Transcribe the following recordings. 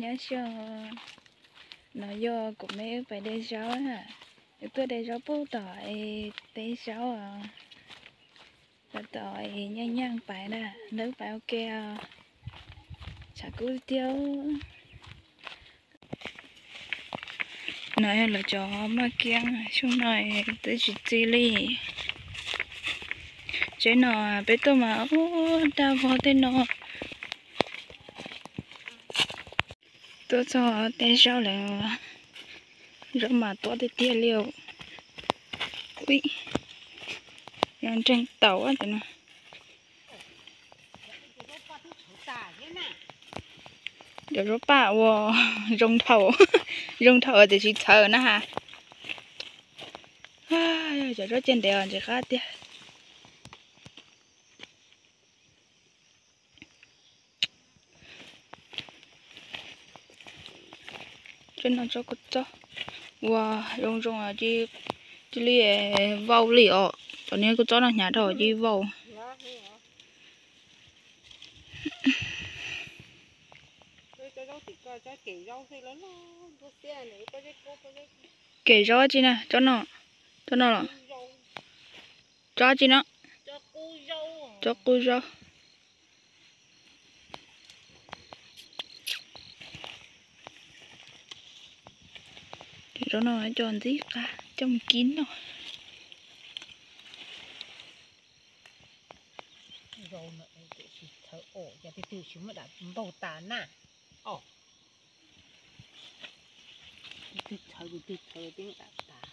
Nyob zoo, no yog kuv me wb pais de zaub na. Wb tuaj de zaub puag tom es peb zaub, tom es nyeej nyeej pais na, ntawd pais ua ke os. Tshav kub tiag. No yog lawv cov maj kiab, xyoo no twb tsis txi li. Tsev no peb tuaj mas ub, daj vog tej no. Tuaj txog tej zaub lawm, zaub mas tuaj tiag tiag li. Ui, yog ntseeg taus no. Cov zaub paj ua zoo dhau, zoo dhau tiam sis txhawv na has. Cov zaub caj ntev ntses qab tiag. Tsob no tsob kua txob uas zoo zoo cia li vau li os. Cov niag kua txob no hnyav dhau cia li vau. Kem zaub tsi na, tsob no, tsob no los? Tsob tsi no? Tsob qub zaub. Zaub no coj ntxiv qab coj mus kib noj. Zaub no tsis txhawv os, yog tus twg tsis muab dam npaug tas na. Tus twg txhawv, tus twg txhawv twb dam tas.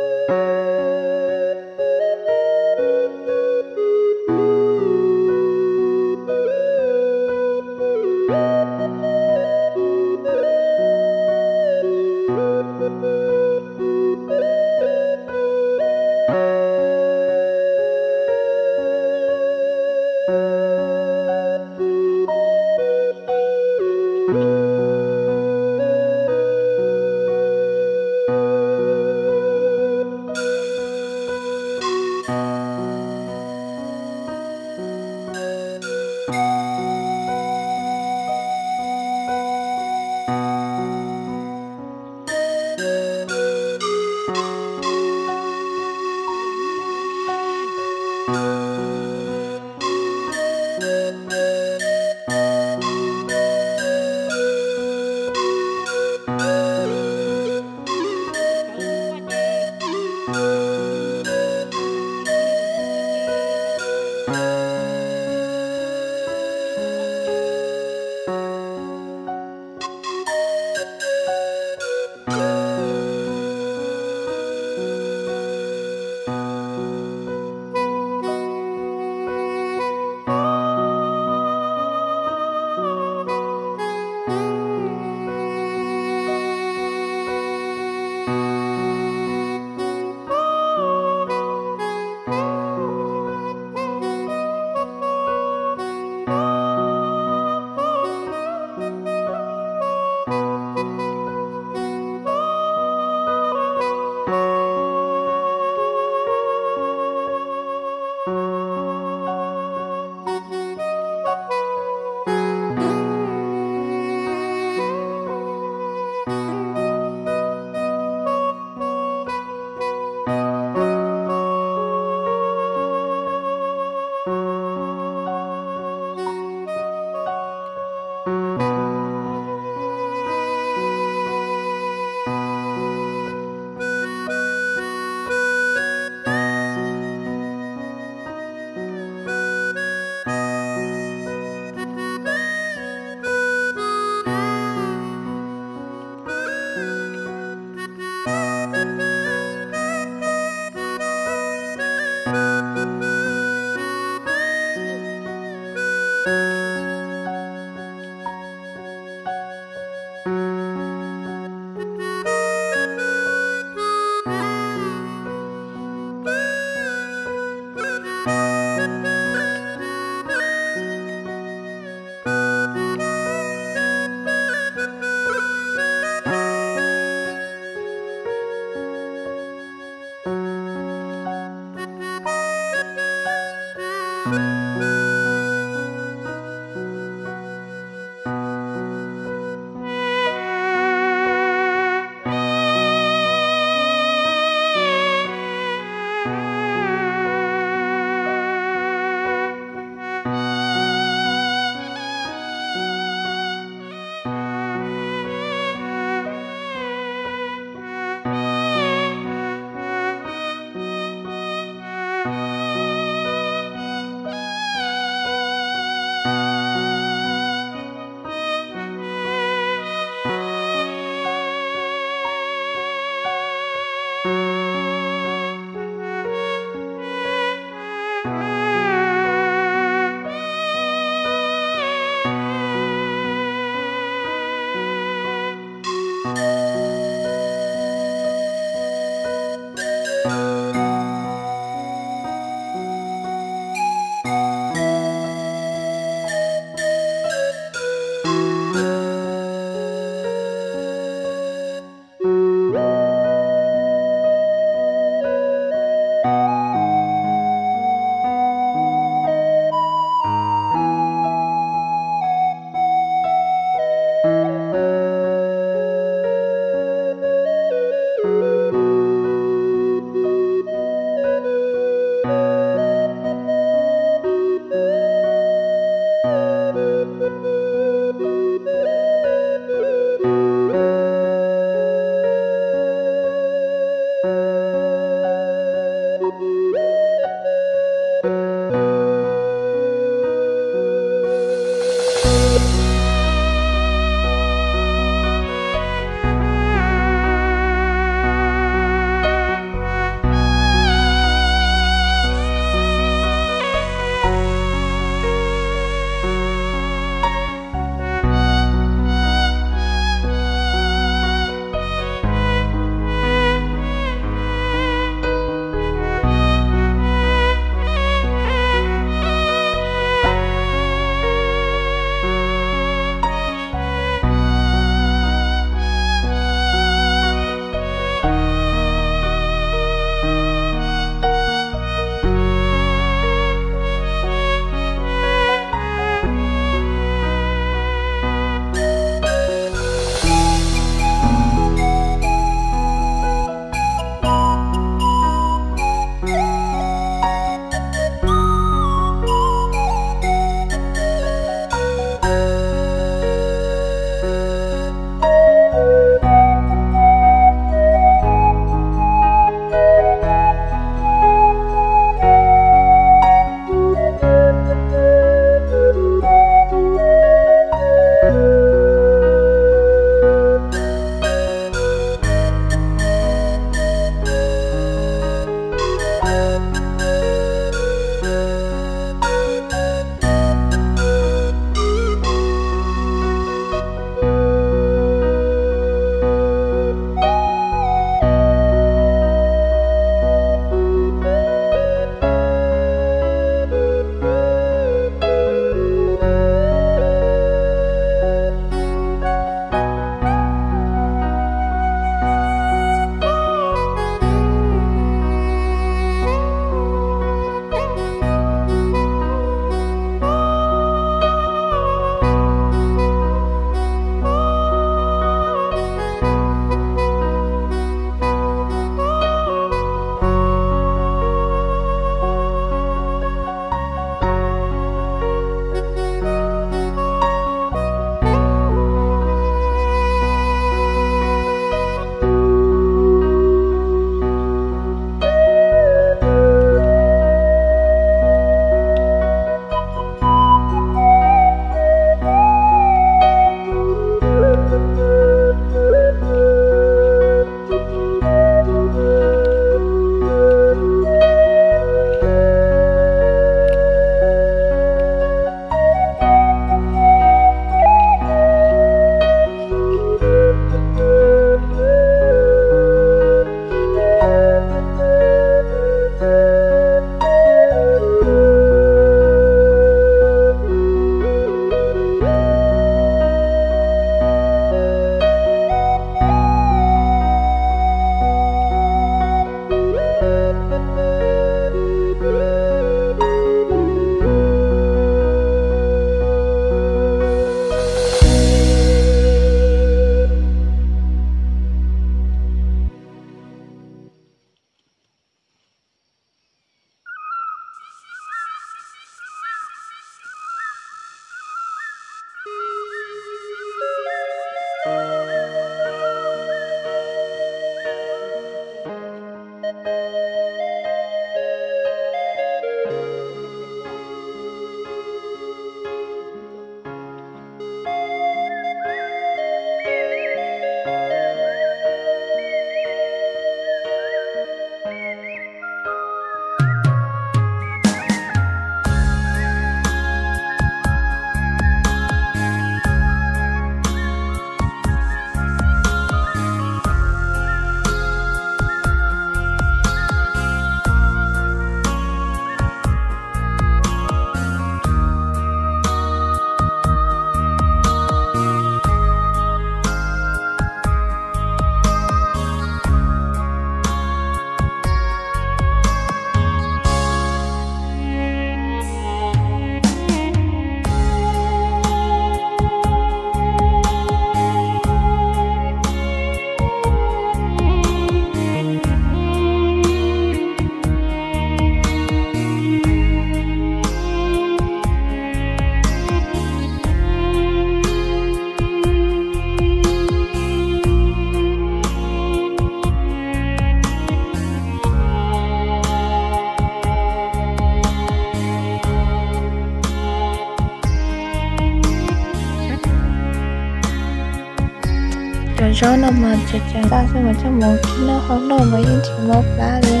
Tsob no mas tseem tseem tag xwb mas coj mus kib noj hau noj mas yeej tsis mob plab li.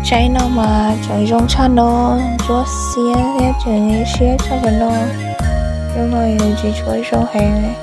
Tsaib no mas tseem zoo tshaj no, ntsuab xiab thiab tseem siab tshaj cov no, zoo no yus tsis tshua zoo heev li.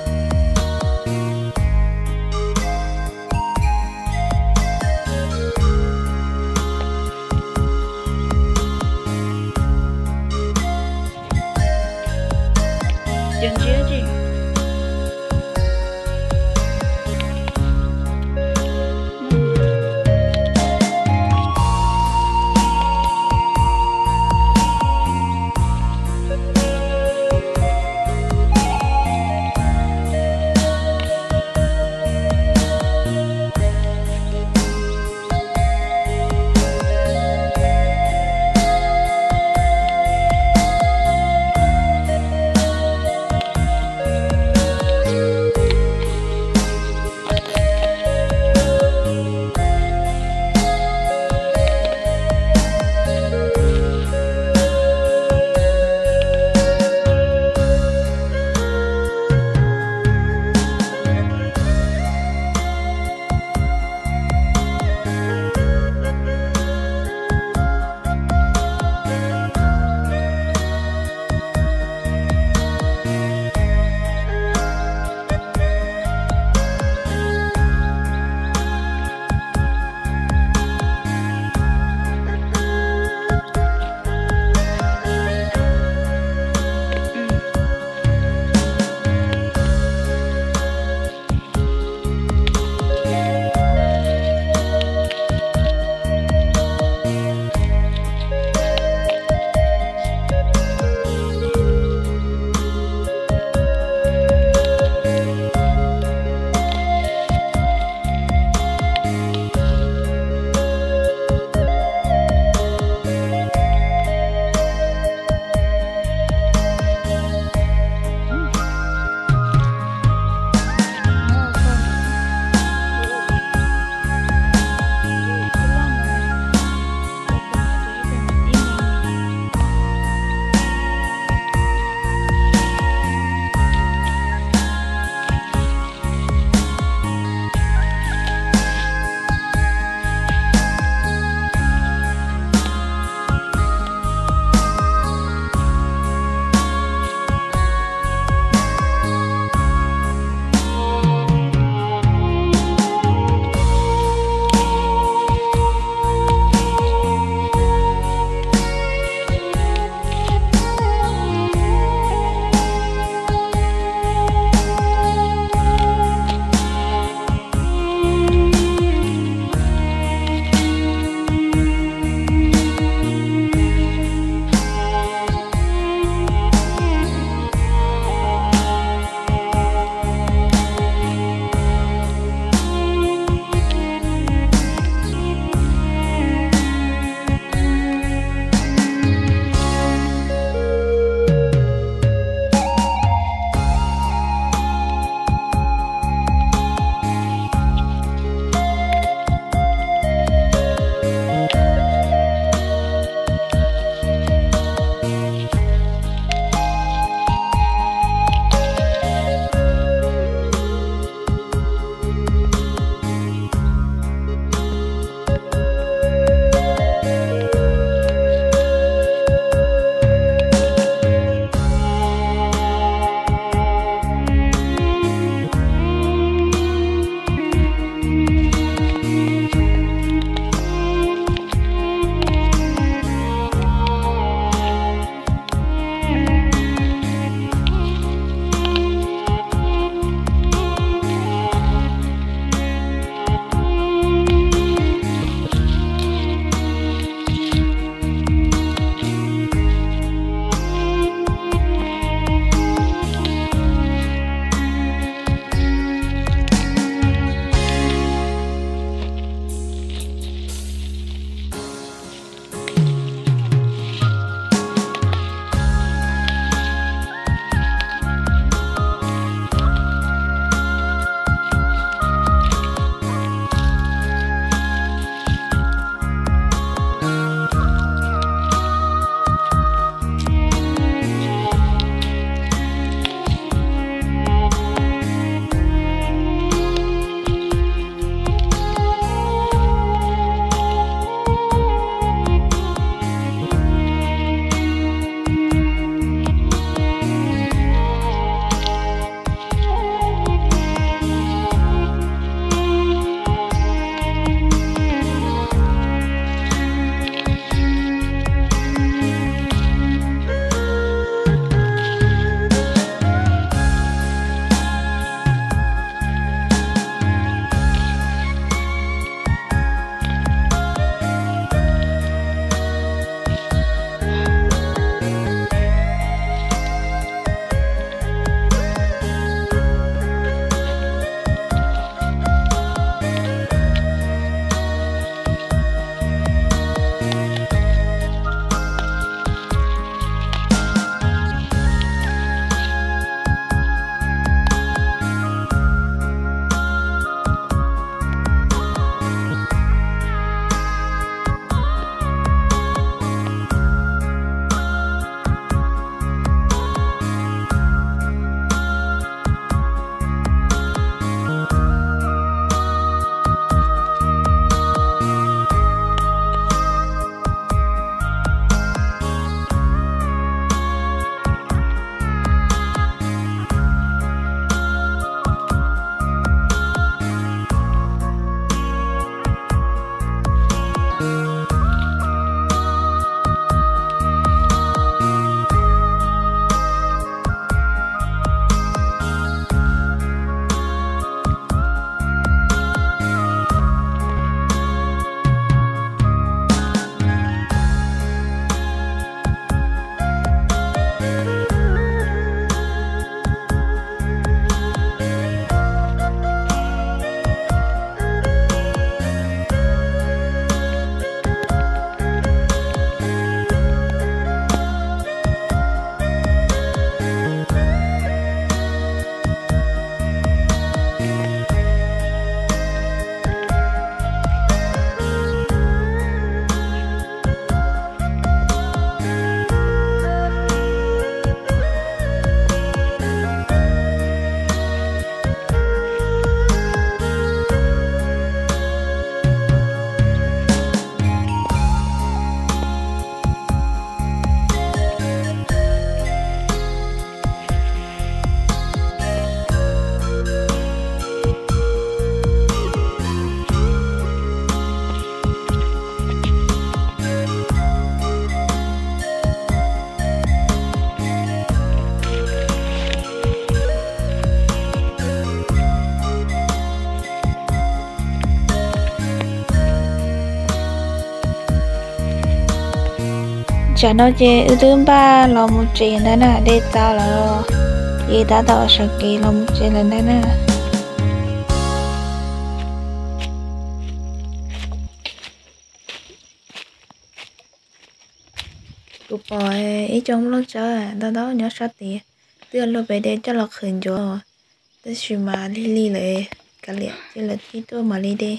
Tsam no ces wb twb npaj los mus tsev ntag na, de txaus lawm, ces tab tom sawv kev los mus tsev lawm ntag na. Kuv pom ib co nplooj tsawb ntau ntau nyob sab tid, twb luag pem dej coj los qhwv ncuav, tab sis mas lig lig lawm, kav liam cia lawv thij tuaj mam li de.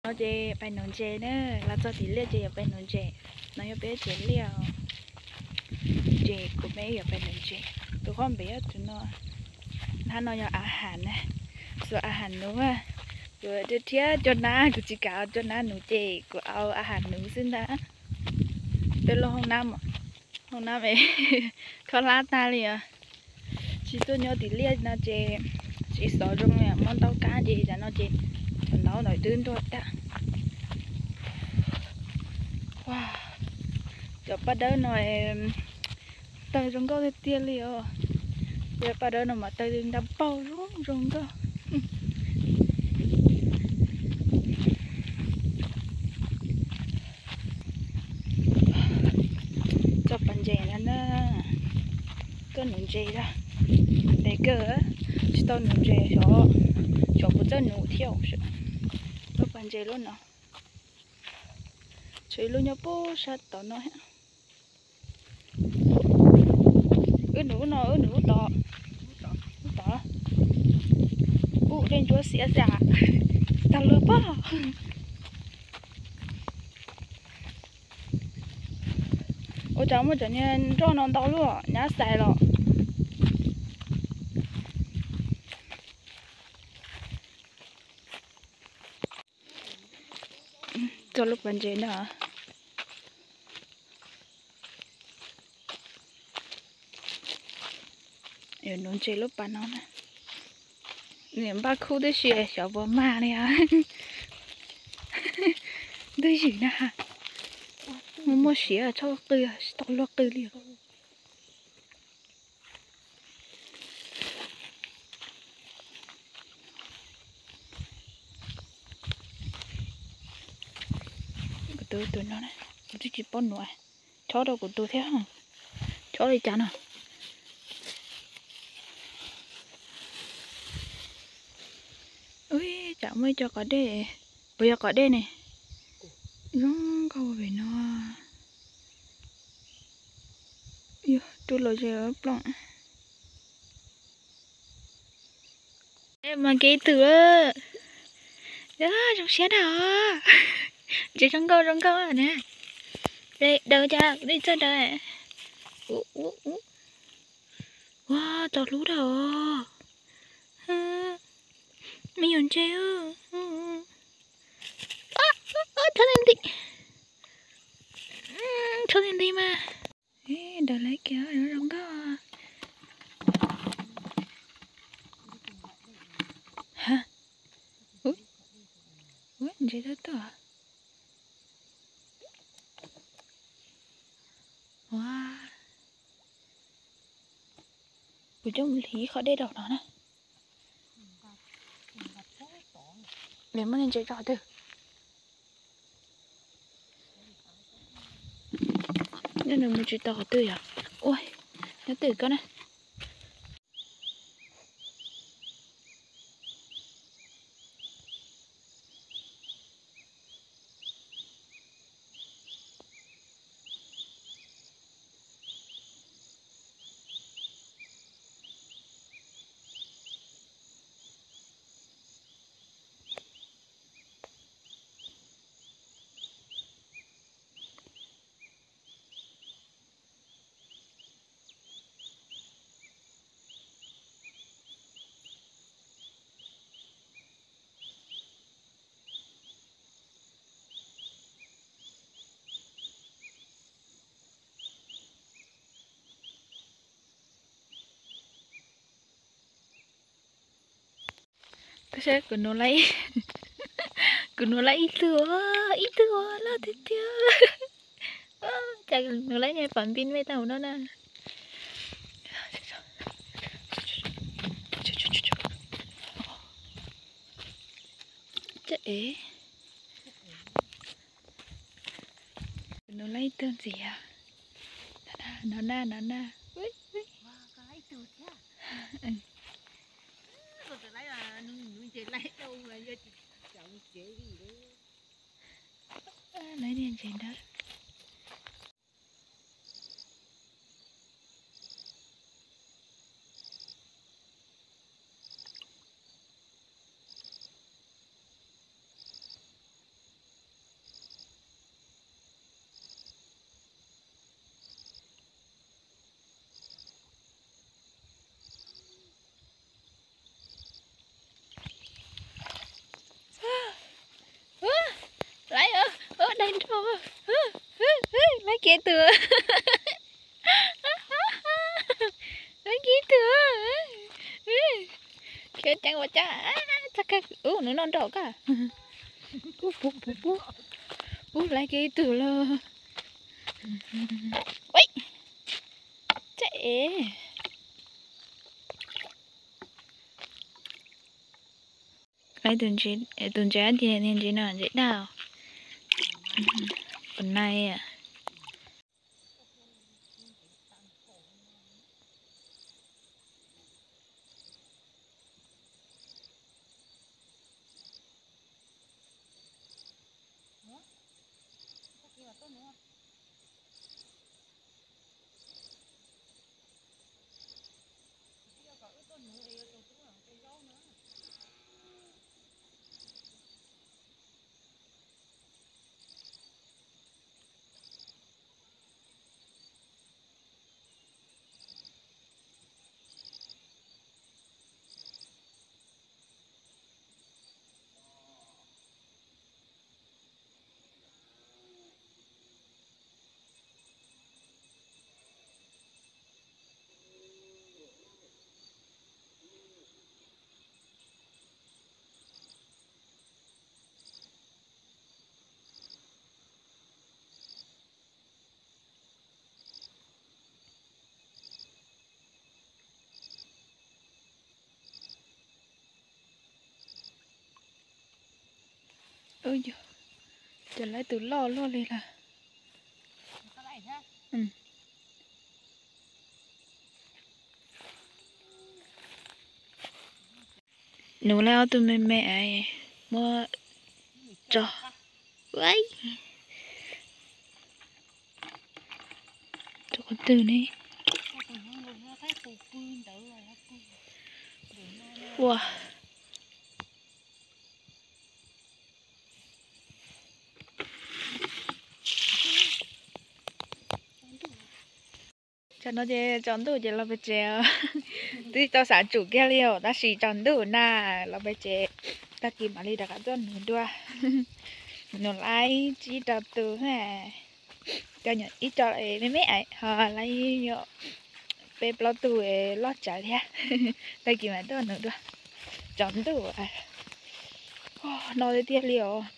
No ces pais nuv ntses na, los txog tim liaj ces yuav pais nuv ntses. No yog peb tsev liaj, ces kuv peb yuav pais nuv ntses. Tus qhov npem tus no, hnab no yog a has na, xuas a has nuv. Kuv thiab cov nab, kuv tsis kam cov nab nuv ces kuv au a has nuv xwb ntag. Peb lub hoob nab, hoob nab es kho hlab tag li os. Tsis tuaj nyob tim liaj no ces tsis xov zoo li, muab ntaub kab ces tam no ces thaum ntawd ntawd twb ntuag tag. Cov paj dawb no tawg zoo nkauj tiag tiag li os. Cov paj dawb no mas tawg nta paug zoo zoo nkauj. Txoj pas ntses no na, koj nuv ntses a, ntev kawg, tsis tau nuv ntses xyov, xyov puas txawj nuv thiab. Txoj pas ntses lub no, tshuav ib lub nyob puag sab tod no. Wb nuv lub no, wb nuv lub tod, lub tod, ub dej ntsuab xiab xwb, tag lawm pob. Ua cas muaj cov niag nroj no ntau luaj, nyab xais los. Txog lub pas ntses na. Yuav nuv ntses lub pas no na. Niam npaj khub tib si xyov puas mag li os. Ntub ywm na. Muaj muaj siav tshaj qw, tsis tau luag qw li. Kuv tus tus no, kuv twb tsis paub nuv, chob rau kuv tus thiab, chob li cas no. Ui, tsam muaj ib co qos dej, puas yog qos dej ne? Zoo nkauj pem no. Yog rub los ze plooj. Mas kev twm, zoo siab dag os. Ntses zoo nkauj zoo nkauj na. Daws cas dej txawj daws. Ua tau hlub dag os. Me nyuam ntses, txhob nti, txhob nti mas. Daws lawm kiag, zoo nkauj. Ha, ntses tuaj tuaj. Ua, kuv coj mus hliv qhov dej rau no na. Nws muaj ntses tso twg? Nws mus tsis tau qhov twg yom? Ua, nyob twg koj na. Kuv nuv lawv, kuv nuv lawv ib tug, ib tug loj tiag tiag. Cas kuv nuv lawv niag pam npib npej tau hauv no na. Tsev, kuv nuv lawv ib tug ntxiv. No na, no na. Lawv niag ntses ntawd. Lawv, lawv daig nrho, lawv khiav tus, lawv khiav tus, khiav ceev ua cas, ub, nws noj nraum koj, ub, lawv khiav tus los, tsev. Tus ntses, tus ntses tias niag ntses no ntses daj, tus nai. Ub, yog, ces lawv tus loj luaj li lawm. Nuv lawv ob tug me me, muab tso, tso qhov twg ne? Ua, tam no ces tsaus ntuj ces los pem tsev. Twb tau xav tsum kiag li os, tab sis tsaus ntuj na, los pem tsev, tag kis mam li rov qab tuaj nuv dua. Nuv lawv tsib rau tus, cov ib co me me ho lawv peb plaub tug loj tsawv thiab. Tag kis mam tuaj nuv dua. Tsaus ntuj no tiag tiag li os.